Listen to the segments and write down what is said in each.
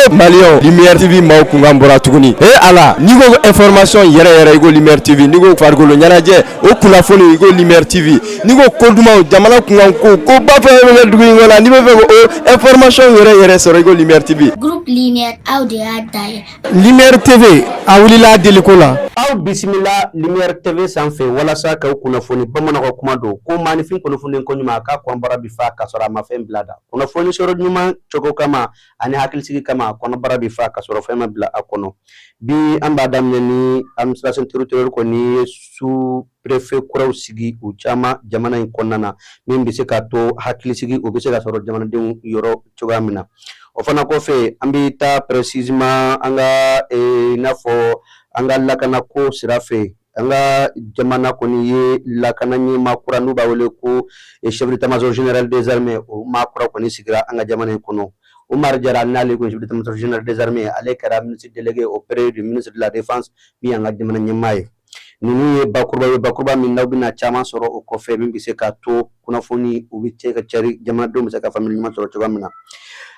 E Maliyɛnw, Lumière TV maaw kunkan bɔra tuguni. E Ala, n'i ko information yɛrɛ yɛrɛ, i ko Lumière TV. N'i ko farikolo ɲɛnajɛ, o kunnafoni, i ko Lumière TV. N'i ko ko dumanw, jamana kunkan ko, ko ba fɛn fɛn bɛ kɛ dugu in kɔnɔ, n'i bɛ fɛ ko information yɛrɛ yɛrɛ sɔrɔ, i ko Lumière TV. Groupe Lumière, aw de y'a da ye. Lumière TV, a wulila deliko la. Aw bisimila Lumière TV sanfɛ walasa k'aw kunnafoni. Bamananw ka kuma don ko maanifin kunnafoni ko ɲuman, a k'a kɔnɔbara bi fa ka sɔrɔ a ma fɛn bila da. Kunnafoni sɔrɔ ɲuman cogo kama ani hakilisigi kama, kɔnɔbara bi fa ka sɔrɔ fɛn ma bila a kɔnɔ. Bi, an b'a daminɛ ni administration territoriale kɔni ye sous préfet kuraw sigi, u caman, jamana in kɔnɔna na, min bɛ se k'a to hakilisigi o bɛ se ka sɔrɔ jamanadenw yɔrɔ cogoya min na. O fana kɔfɛ, an bɛ taa précisément an ka i n'a fɔ an ka lakanako sira fɛ. An ka jamana kɔni ye lakana ɲɛmaa kura, n'u b'a wele ko chef d'état-major général des armées, o maa kura kɔni sigira an ka jamana in kɔnɔ. Umar Jara, n'ale ko chef d'état-major général des armées, ale kɛra ministre délégué auprès du ministre de la Défense, min y'an ka jamana ɲɛmaa ye. Ninnu ye bakuruba ye, bakuruba min n'aw bɛna caman sɔrɔ o kɔfɛ, min bɛ se k'a to kunnafoni u bɛ se ka cari, jamanadenw bɛ se ka faamuyali ɲuman sɔrɔ cogoya min na.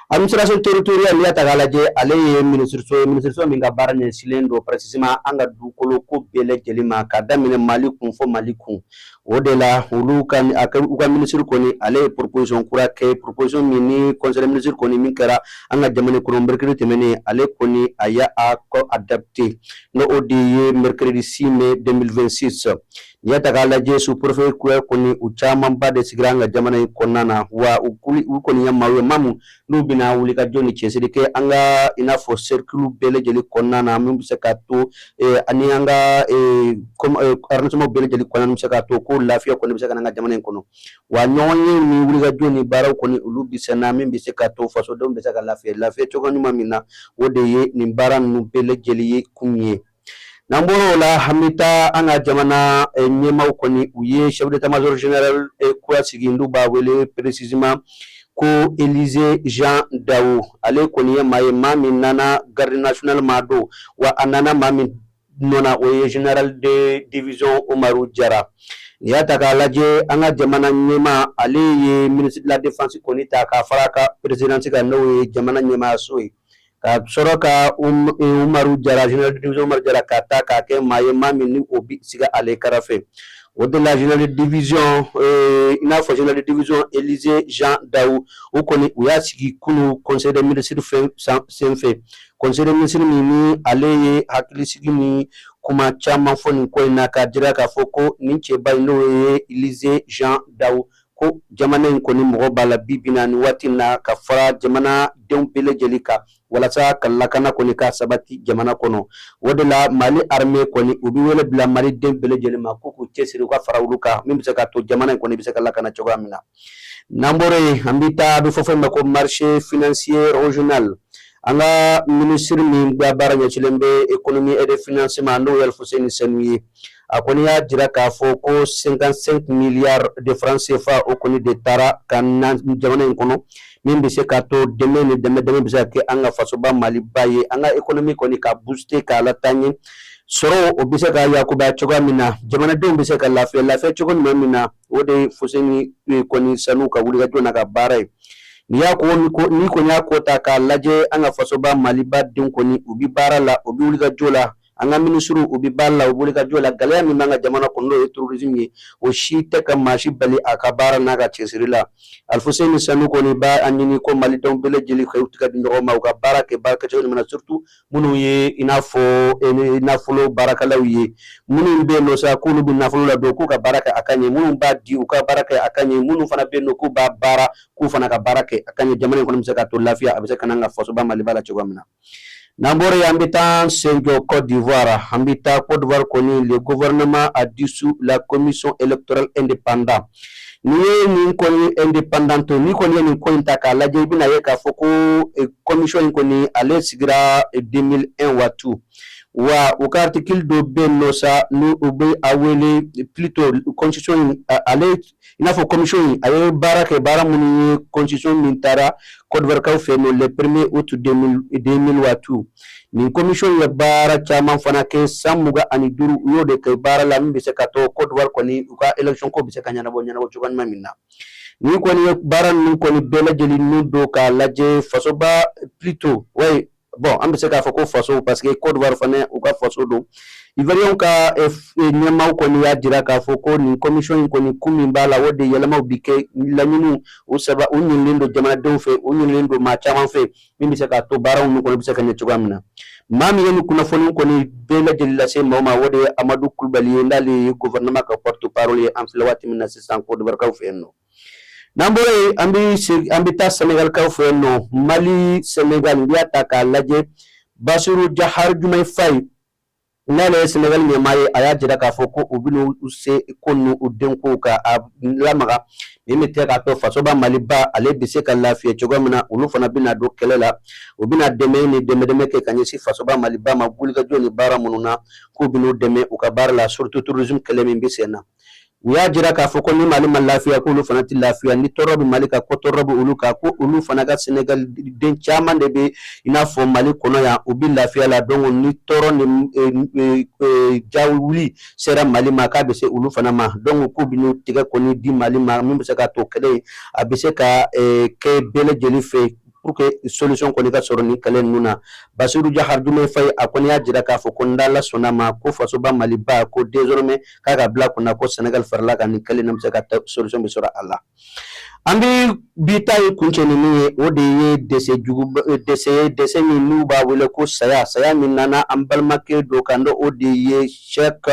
Administration territoriale, n'i y'a ta k'a lajɛ, ale ye minisiriso ye, minisiriso min ka baara ɲɛsinnen don précisément an ka dugukolo ko bɛɛ lajɛlen ma, ka daminɛ Mali kun fɔ Mali kun. O de la, olu ka u ka minisiri kɔni, ale ye proposition kura kɛ, proposition min ni conseil des ministres kɔni min kɛra an ka jamana kɔnɔ mercredi tɛmɛnen, ale kɔni a y'a adapté, n'o o de ye mercredi 6 mai 2026. N'i y'a ta k'a lajɛ, sous préfet kura kɔni, u camanba de sigira an ka jamana in kɔnɔna na. Wa u kɔni ye maaw ye, maa mun n'u bɛna wuli ka jɔ ni cɛsiri kɛ an ka i n'a fɔ cercle bɛɛ lajɛlen kɔnɔna na, min bɛ se k'a to ani an ka arrondissement bɛɛ lajɛlen kɔnɔna, bɛ se k'a to ko lafiya kɔni bɛ se ka na an ka jamana in kɔnɔ. Wa ɲɔgɔn ye ni wulikajɔ ni baaraw kɔni, olu bɛ senna, min bɛ se k'a to fasodenw bɛ se ka lafiya, lafiya cogo ɲuman min na, o de ye nin baara ninnu bɛɛ lajɛlen ye kun ye. N'an bɔra o la, an bɛ taa an ka jamana ɲɛmaaw kɔni, u ye chef d'état-major général kura sigi, n'u b'a wele précisément ko Élisée Jean Daou. Ale kɔni ye maa ye, maa min nana garde nationale maa don, wa a nana maa min nɔ na, o ye général de division Umaru Jara. N'i y'a ta k'a lajɛ, an ka jamana ɲɛmaa, ale ye ministre de la Défense kɔni ta k'a fara a ka présidence kan, n'o ye jamana ɲɛmaayaso ye, ka sɔrɔ ka Umaru Jara, général de division Umaru Jara, ka ta k'a kɛ maa ye, maa min ni o bi sigi ale kɛrɛfɛ. O de la, général de division, i n'a fɔ général de division Élisée Jean Daou, o kɔni u y'a sigi kunu conseil des ministres fɛn senfɛ, conseil des ministres min ni ale ye hakilisigi ni kuma caman fɔ nin ko in na, k'a jira k'a fɔ ko nin cɛba in, n'o ye Élisée Jean Daou, ko jamana in kɔni mɔgɔ b'a la bi bi na nin waati in na, ka fara jamanadenw bɛɛ lajɛlen kan walasa ka lakana kɔni ka sabati jamana kɔnɔ. O de la, Mali armée kɔni, u bɛ wele bila maliden bɛɛ lajɛlen ma ko k'u cɛsiri, u ka fara olu kan, min bɛ se k'a to jamana in kɔni bɛ se ka lakana cogoya min na. N'an bɔra yen, an bɛ taa, a bɛ fɔ fɛn min ma ko marché financier régional. An ka minisiri min ka baara ɲɛsinnen bɛ économie et de financement, n'o ye Alifuseni Sanu ye, a kɔni y'a jira k'a fɔ ko 55 milliards de francs CFA, o kɔni de taara ka na jamana in kɔnɔ, min bɛ se k'a to dɛmɛ ni dɛmɛ dɛmɛ bɛ se ka kɛ an ka fasoba Maliba ye, an ka économie kɔni ka booster, k'a lataa ɲɛ, sɔrɔ o bɛ se ka yakubaya cogoya min na, jamanadenw bɛ se ka lafiya, lafiya cogo ɲuman min na. O de ye Fuseni kɔni Sanu ka wulikajɔ n'a ka baara ye. N'i y'a ko, n'i kɔni y'a ko ta k'a lajɛ, an ka fasoba Maliba denw kɔni, u bɛ baara la, u bɛ wulikajɔ la. An ka minisiriw, u bɛ baara la, u bɛ wulikajɔ la. Gɛlɛya min b'an ka jamana kɔnɔ, n'o ye terrorisme ye, o si tɛ ka maa si bali a ka baara n'a ka cɛsiri la. Alifuseni Sanu kɔni b'a ɲini ko malidenw bɛɛ lajɛlen ka u tigɛ di ɲɔgɔn ma, u ka baara kɛ baara kɛcogo ɲuman na, surtout minnu ye i n'a fɔ nafolo baarakɛlaw ye, minnu bɛ yen nɔ sa k'olu bɛ nafolo ladon, k'u ka baara kɛ a ka ɲɛ, minnu b'a di, u ka baara kɛ a ka ɲɛ, minnu fana bɛ yen nɔ k'u b'a baara, k'u fana ka baara kɛ a ka ɲɛ. Jamana in kɔni bɛ se ka to lafiya, a bɛ se ka na an ka fasoba Maliba la cogoya min na. N'an bɔra yen, an bɛ taa sen jɔ Côte d'Ivoire. An bɛ taa Côte d'Ivoire kɔni, le gouvernement a dissous la Commission électorale indépendante. N'i ye nin kɔni indépendante, n'i kɔni ye nin ko in ta k'a lajɛ, i bɛna ye k'a fɔ ko commission in kɔni, ale sigira 2001 waati. Wa u ka article dɔ bɛ yen nɔ sa, n'u u bɛ a wele plutôt constitution in, ale i n'a fɔ commission in, a ye baara kɛ, baara minnu ye constitution min taara Côte d'Ivoire kaw fɛ yen nɔ le 1er août 2000 waati. Nin commission ye baara caman fana kɛ, san 25 u y'o de kɛ baara la, min bɛ se ka to Côte d'Ivoire kɔni u ka élection ko bɛ se ka ɲɛnabɔ, ɲɛnabɔ cogoya ɲuman min na. Ni kɔni ye baara ninnu kɔni bɛɛ lajɛlen ninnu don k'a lajɛ, fasoba plutôt ouais. Bon, an bɛ se k'a fɔ ko faso, parce que Côte d'Ivoire fana u ka faso don. Ivoiriyɛnw ka ɲɛmaaw kɔni y'a jira k'a fɔ ko nin commission in kɔni, kun min b'a la, o de yɛlɛmaw bi kɛ, laɲiniw u saba u ɲinilen don jamanadenw fɛ, u ɲinilen don maa caman fɛ, min bɛ se k'a to baaraw ninnu kɔni bɛ se ka ɲɛ cogoya min na. Maa min ye nin kunnafoni kɔni bɛɛ lajɛlen lase maaw ma, o de ye Amadu Kulubali ye, n'ale ye gouvernement ka porte parole ye an filɛ waati min na sisan Côte d'Ivoire fɛ yen nɔ. N'an bɔra yen, an bɛ segin, an bɛ taa Sénégalkaw fɛ yen nɔ. Mali, Sénégal, n'i y'a ta k'a lajɛ, Bassirou Diomaye Diakhar Faye, n'ale ye Sénégal ɲɛmaa ye, a y'a jira k'a fɔ ko u bɛna u se ko n'u den kow ka a lamaga min bɛ kɛ k'a to fasoba Maliba ale bɛ se ka lafiya cogo min na. Olu fana bɛna don kɛlɛ la, u bɛna dɛmɛ ni dɛmɛ dɛmɛ kɛ ka ɲɛsin fasoba Maliba ma wulikajɔ ni baara minnu na, k'u bɛn'u dɛmɛ u ka baara la, surtout terrorisme kɛlɛ min bɛ sen na. U y'a jira k'a fɔ ko ni Mali ma lafiya, k'olu fana tɛ lafiya. Ni tɔɔrɔ bɛ Mali kan, ko tɔɔrɔ bɛ olu kan, ko olu fana ka Sénégal den caman de bɛ i n'a fɔ Mali kɔnɔ yan, u bɛ lafiya la. Donc ni tɔɔrɔ ni jawuli sera Mali ma, k'a bɛ se olu fana ma. Donc k'u bɛ n'u tigɛ kɔni di Mali ma, min bɛ se k'a to kɛlɛ in a bɛ se ka kɛ bɛɛ lajɛlen fɛ pour que solution kɔni ka sɔrɔ nin kɛlɛ ninnu na. Bassirou Diomaye Diakhar Faye, a kɔni y'a jira k'a fɔ ko n'Ala sɔnna ma, ko fasoba Maliba, ko désormais k'a ka bila kunna ko Sénégal farala kan nin kɛlɛ in bɛ se ka solution bɛ sɔrɔ a la. An bɛ bi ta ye kuncɛ ni min ye, o de ye décès jugu, décès, décès min n'u b'a wele ko saya, saya min nana an balimakɛ dɔ kan, o de ye Cheikh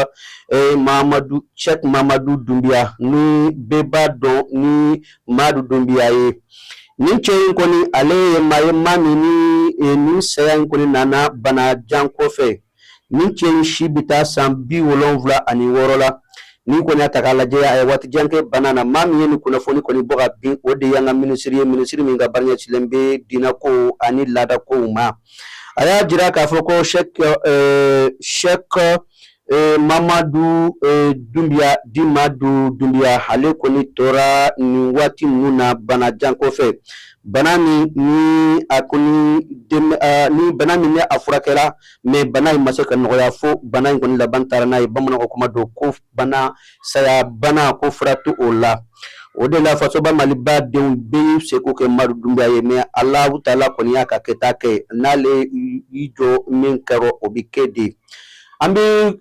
Mahamadu, Cheikh Mamadu Dunbiya, ni bɛɛ b'a dɔn ni Madu Dunbiya ye. Nin cɛ in kɔni, ale ye maa ye, maa min ni nin saya in kɔni nana bana jan kɔfɛ. Nin cɛ in si bɛ taa san 76 la. Ni kɔni y'a ta k'a lajɛ, a ye waati jan kɛ bana na. Maa min ye nin kunnafoni kɔni bɔ ka bin, o de y'an ka minisiri ye, minisiri min ka baara ɲɛsinnen bɛ diinɛko ani laadakow ma. A y'a jira k'a fɔ ko Cheikh Mamadu Dunbiya di Madu Dunbiya, ale kɔni tora nin waati ninnu na bana jan kɔfɛ, bana min ni a kɔni ni bana min ni a furakɛra, mais bana in ma se ka nɔgɔya, fo bana in kɔni laban taara n'a ye. Bamananw ka kuma don ko bana saya bana, ko fura to o la. O de la fasoba Maliba denw bɛɛ seko kɛ Madu Dunbiya ye, mais Alahu taala kɔni y'a ka kɛta kɛ. N'ale y'i jɔ min kɛra, o bɛ kɛ de. An bɛ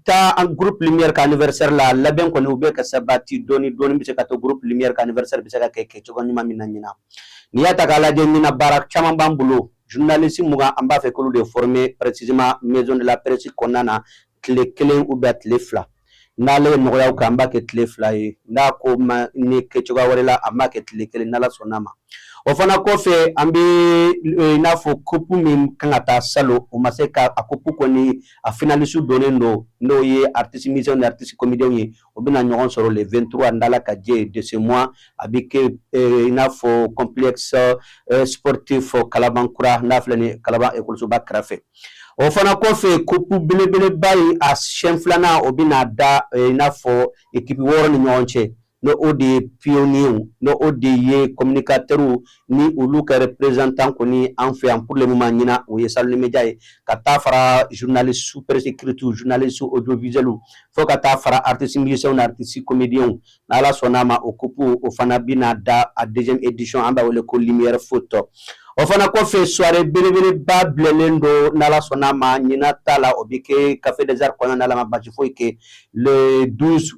taa an groupe Lumière ka anniversaire la. Labɛn kɔni u bɛ ka sabati dɔɔni dɔɔni, bɛ se ka to groupe Lumière ka anniversaire bɛ se ka kɛ kɛcogo ɲuman min na ɲinan. N'i y'a ta k'a lajɛ, ɲinan baara caman b'an bolo. Journaliste 20, an b'a fɛ k'olu de former précisément maison de la presse kɔnɔna na, tile 1 ou bien tile 2. N'ale ye nɔgɔyaw kɛ, an b'a kɛ tile 2 ye. N'a ko ma ni kɛ cogoya wɛrɛ la, an b'a kɛ tile 1, n'Ala sɔnna ma. O fana kɔfɛ, an bɛ i n'a fɔ coupe min kan ka taa salon, o ma se ka a coupe kɔni, a finaliste donnen don, n'o ye artiste musicien ni artiste comédien ye. O bɛna ɲɔgɔn sɔrɔ le 23, n'Ala ka jɛ, de ce mois. A bɛ kɛ i n'a fɔ complexe sportif Kalabankura, n'a filɛ nin Kalaban ekɔlisoba kɛrɛfɛ. O fana kɔfɛ, coupe belebeleba in, a siɲɛ filanan, o bɛna da i n'a fɔ équipe 6 ni ɲɔgɔn cɛ, n'o o de ye pionniers, n'o o de ye communicateurs ni olu ka représentant kɔni an fɛ yan pour le moment ɲinan, o ye Salut Média ye, ka taa fara journaliste presse écrite, journaliste audiovisuel, fo ka taa fara artiste musicien ni artiste comédien. N'Ala sɔnna a ma, o coupe o fana bɛna da a deuxième édition, an b'a wele ko Lumière Foot. O fana kɔfɛ, soirée belebeleba bilalen don, n'Ala sɔnna a ma, ɲinan ta la, o bɛ kɛ Café des Arts kɔnɔna la, ma basi foyi kɛ, le 12,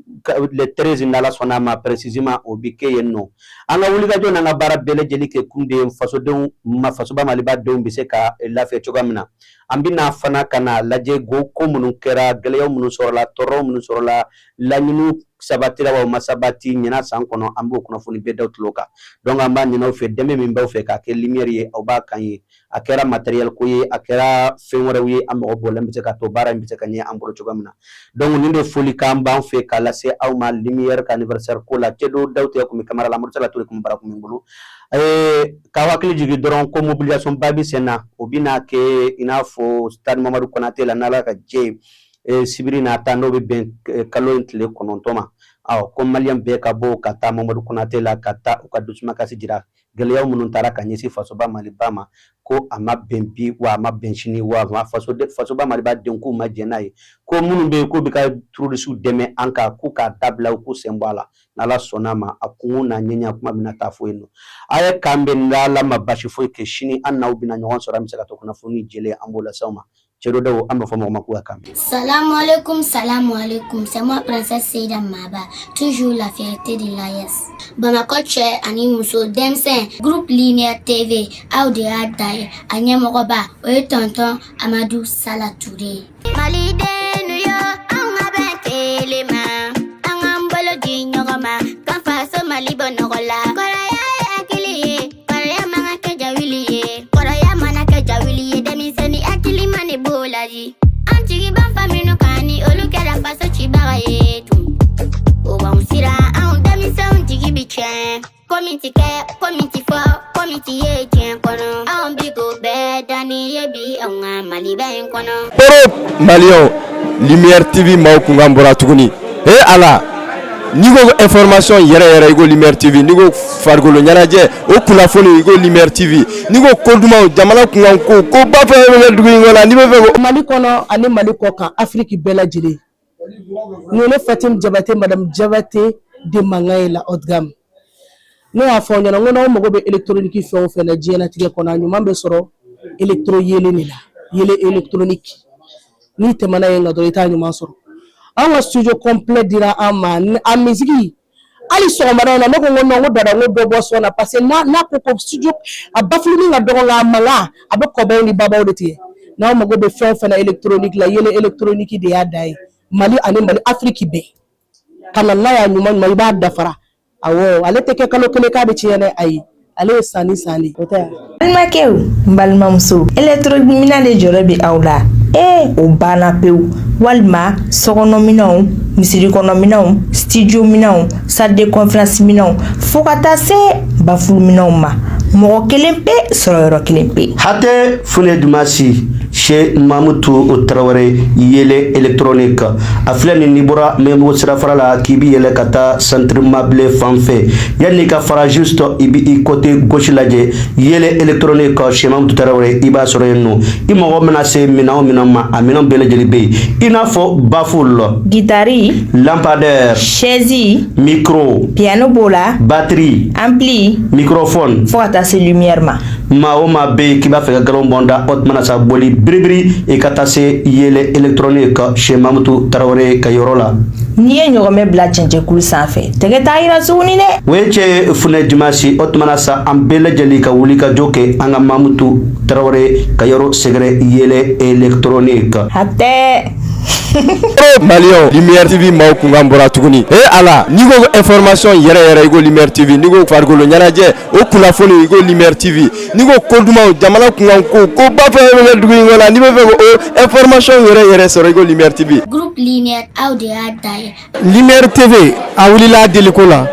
le 13, n'Ala sɔnna a ma, précisément o bɛ kɛ yen nɔ. An ka wulikajɔ n'an ka baara bɛɛ lajɛlen kɛ kun de ye fasodenw ma, fasoba Maliba denw bɛ se ka lafiya cogoya min na. An bɛna fana ka na lajɛ ko minnu kɛra, gɛlɛya minnu sɔrɔla, tɔɔrɔ minnu sɔrɔla, laɲiniw sabatira wa o ma sabati ɲinan san kɔnɔ, an b'o kunnafoni bɛɛ da tulo kan. Donc an b'a ɲini aw fɛ, dɛmɛ min b'aw fɛ k'a kɛ Lumière ye, aw b'a kan ye, a kɛra matériel ko ye, a kɛra fɛn wɛrɛw ye, an mago b'o la, bɛ se ka to baara in bɛ se ka ɲɛ an bolo cogoya min na. Donc nin de folikan b'an fɛ k'a lase aw ma Lumière ka anniversaire ko la. Cɛdo Dawute kun bɛ kamara la, Murtala Ture kun bɛ baara kun bɛ n bolo. K'aw hakili jigin dɔrɔn ko mobilisation ba bɛ sen na, o bɛna kɛ i n'a fɔ stade Mamadu Konate la, n'Ala ka jɛ ye, sibiri nata, n'o bɛ bɛn kalo in tile 9 ma. Awɔ, ko maliyɛn bɛɛ ka bɔ ka taa Mamadu Konate la, ka taa u ka dusumakasi jira gɛlɛya minnu taara ka ɲɛsin fasoba Maliba ma, ko a ma bɛn bi wa a ma bɛn sini wa fasoba Maliba den k'u ma jɛn n'a ye, ko minnu bɛ yen k'u bɛ ka terrorisiw dɛmɛ an kan, k'u k'a dabila, u k'u sen bɔ a la. N'Ala sɔnna a ma, a kun n'a ɲɛɲɛ kuma bɛna taa fɔ yen nɔ. A ye k'an bɛn, n'Ala ma basi foyi kɛ, sini an n'aw bɛna ɲɔgɔn sɔrɔ, an bɛ se ka to kunnafoni jɛlen an b'o lase aw ma. Cɛdɔw an b'a fɔ mɔgɔ ma k'u ka kan. Salam alaikum, salam alaikum. C'est moi, princesse Seyda Maba, toujours la fierté de l'AES. Bamakɔ cɛ ani muso, denmisɛn, groupe Lumière TV, aw de y'a da ye. A ɲɛmɔgɔba, o ye tonton Amadu Sala Touré ye. Malidenw yo, an ka bɛn kelen ma, an k'an bolo di ɲɔgɔn ma, ka faso Mali bɔ nɔgɔ la. Kɔrɔya ye hakili ye, kɔrɔya man ka kɛ jawuli ye. Kɔrɔya mana kɛ jawuli ye, denmisɛnnin hakili ma ne b'o laji. An jigi b'an fa minnu kan, ni olu kɛra faso cibaga ye tun. O b'anw siran, anw denmisɛnw jigi bi tiɲɛ. Ko min ti kɛ, ko min ti fɔ, ko min ti ye diɲɛ kɔnɔ. Anw bi k'o bɛɛ danni ye bi anw ka Maliba in kɔnɔ. Kɔrɔ maliyɛnw, Lumière TV maaw kunkan bɔra tuguni. He Ala, n'i ko information yɛrɛ yɛrɛ, i ko Lumière TV. N'i ko farikolo ɲɛnajɛ, o kunnafoni, i ko Lumière TV. N'i ko ko dumanw, jamana kunkan ko, ko ba fɛn fɛn bɛ kɛ dugu in kɔnɔ, n'i bɛ fɛ ko Mali kɔnɔ ani Mali kɔ kan, Afiriki bɛɛ lajɛlen, nin ye ne Fatim Jabate, madame Jabate de mankan ye, la haute gamme. Ne y'a fɔ aw ɲɛna n ko n'aw mago bɛ électronique fɛn o fɛn na diɲɛlatigɛ kɔnɔ, a ɲuman bɛ sɔrɔ électro yelen de la, yelen électronique. N'i tɛmɛna yen nɔ dɔrɔn, i t'a ɲuman sɔrɔ. An ka studio complet dira an ma, a musique hali sɔgɔmada in na, ne ko n ko non, n ko dada, n ko dɔ bɔ sɔn na, parce que n'a ko ko studio a bafuluni ka dɔgɔ, nka a mankan a bɛ kɔbaw ni babaw de tigɛ. N'aw mago bɛ fɛn o fɛn na électronique la, yelen électronique de y'a da ye. Mali ani Mali Afiriki bɛɛ ka na n'a y'a ɲuman ɲuman, i b'a dafara. Awɔ, ale tɛ kɛ kalo kelen k'a bɛ tiɲɛ dɛ, ayi, ale ye san ni san de, o tɛ yan. Balimakɛw, n balimamuso, électronique de jɔrɔ bɛ aw la. Ee, o banna pewu. Walima sokɔnɔminɛnw, misiri kɔnɔminɛnw, studio minɛnw, salle de conférence minɛnw, fo ka taa se baffle minɛnw ma, mɔgɔ kelen pe sɔrɔ yɔrɔ kelen pe. Hatɛ Fune Dumasi chez Mamutu Tarawele, yele électronique. A filɛ nin, n'i bɔra Mɛmbugu sirafara la k'i bi yɛlɛ ka taa centre mabile fan fɛ, yanni ka fara, juste i bi i côté gauche lajɛ, yele électronique chez Mamutu Tarawele, i b'a sɔrɔ yen nɔ. I mago mana se minɛn o minɛn ma, a minɛn bɛɛ lajɛlen bɛ yen, i n'a fɔ baffle, guitare, lampadaire, chaise, micro, piano b'o la, batterie, ampli, microphone, fo ka taa se lumière ma. Maa o maa bɛ yen k'i b'a fɛ ka galon bɔn da, o tuma na sa, boli biribiri i ka taa se yele électronique chez Mamutu Tarawele ka yɔrɔ la. N'i ye ɲɔgɔmɛ bila cɛncɛnkulu sanfɛ, tɛgɛ t'a yira tuguni dɛ. O ye cɛ Funɛ Dimasi. O tuma na sa, an bɛɛ lajɛlen ka wuli ka jɔ kɛ an ka Mamutu Tarawele ka yɔrɔ sɛgɛrɛ, yele électronique. Hatɛ. Maliyɛnw, Lumière TV maaw kunkan bɔra tuguni. He Ala, n'i ko information yɛrɛ yɛrɛ, i ko Lumière TV. N'i ko farikolo ɲɛnajɛ, o kunnafoni, i ko Lumière TV. N'i ko ko dumanw, jamana kunkan ko, ko ba fɛn fɛn bɛ kɛ dugu in kɔnɔ, n'i bɛ fɛ ko information yɛrɛ yɛrɛ sɔrɔ, i ko Lumière TV. Groupe Lumière, aw de y'a da ye. Lumière TV, a wulila deliko la.